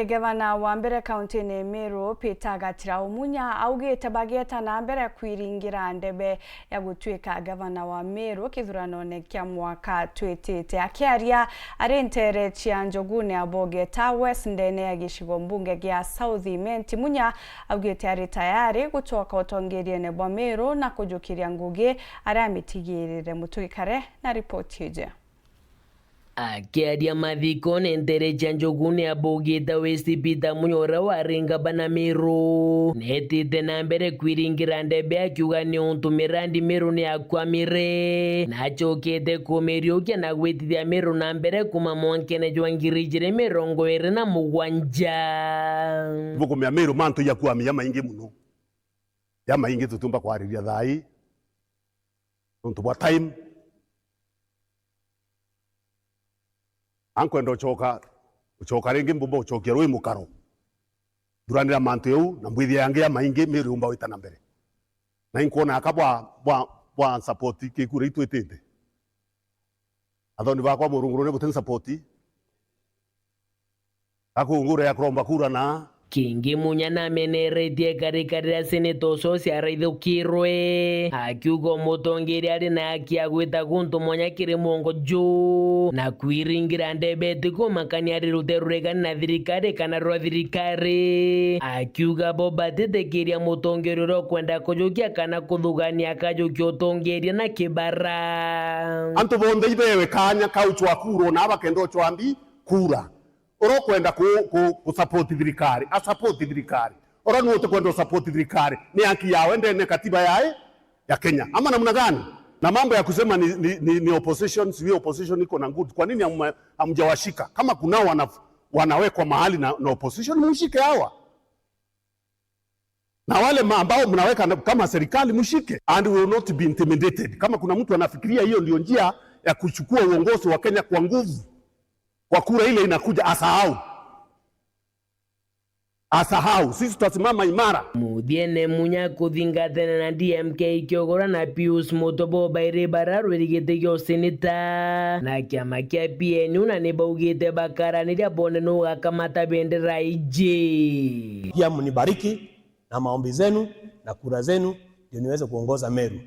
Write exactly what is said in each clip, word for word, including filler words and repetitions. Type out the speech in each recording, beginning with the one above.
Gavana wa mbere kaunti-ini Meru, Peter Gatira Umunya, augite bagieta na mbere kwiringira ndebe ya gutuika gavana wa Meru kithuranone kia mwaka twitite. Akiaria ari ntere cia Njugune Abogeta West ndene ya gicigo mbunge gia South Imenti, Munya augite ari tayari gucoka utongeriene bwa Meru na kujukiria ngugi aria amitigirire. Mutwikare na ripoti iji. Akiaria mathikone ntere cia Njugune Abogeta West, Peter Munya uria wari ngavana Meru, neetite na mbere kwiringira ndebe akiuga ni untu mirandi Meru ni akwamire, na acokete kumiriukia na gwitithia Meru na mbere kuma mwankene jwa ngiri ijiri mirongo iri na mugwanja. Bukumia Meru mantu jakwamia jamaingi muno, jamaingi tutiumba kwariria thaa ii nontu bwa time. Ankwenda ucoka, ucoka ringi mbumba ucokia rui mukaro. Thuranira mantu jau na mbwithia yangi ya maingi Meru yumba wita na mbere. Na inkwona aka bwa, bwa, bwa support kikura itwitite. Athoni bakwa murungurune buti support. Akungure ya kuromba kura na. Kingi Munya nameneretie ikarika riria seneta ucio ciaraithukirwe, akiuga umutongeria ari na haki ya gwita guntu mwanya kiri mwongo juu, na kwiringira ndebe ti kumakania ari ruteru ruregani na thirikari kana rwa thirikari, akiuga bo batitikiria mutongeria uria ukwenda kujukia kana kuthugania akajukia utongeria na kibara. Antu bonthe ibewe kanya kau chwa kura na bakenda uchwambi kura. Uria ukwenda ku, ku, ku support thirikari, a support thirikari. Uria ni utikwenda u support thirikari, ni haki yawe ndene katiba yae ya Kenya. Ama namna gani? Na mambo ya kusema ni, ni, ni, ni opposition, sijui opposition iko na nguvu. Kwa nini hamja-, hamjawashika? Kama kunao wana, wanawekwa mahali na, na opposition, mshike hawa. Na wale ma-, ambao mnaweka na, kama serikali, mshike. And we will not be intimidated. Kama kuna mtu anafikiria hiyo ndio njia ya kuchukua uongozi wa Kenya kwa nguvu, kwa kura ile inakuja, asahau. Asahau. Sisi tutasimama imara. Muthiene Munya kuthingatana na D M K ikiogora na Pius Mutobo bairi bararwiri giti gia useneta na kiama kia P N U, na ni baugite bakaraniria bone nu ugakamata bendera iji. Pia mnibariki na maombi zenu na kura zenu ndio niweze kuongoza Meru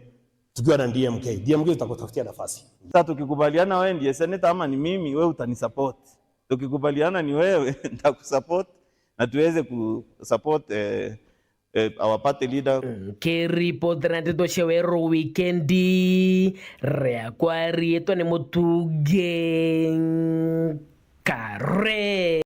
tukiwa na D M K. D M K tutakutafutia nafasi. Sasa tukikubaliana wewe ndiye senator ama ni mimi, wewe utanisupport. Tukikubaliana ni wewe, nitakusupport na tuweze kusupport, eh, eh, our party leader. Nkiripotera nteto cia Weru Wikendi, riakwa riitwa ni Mutugi Kare.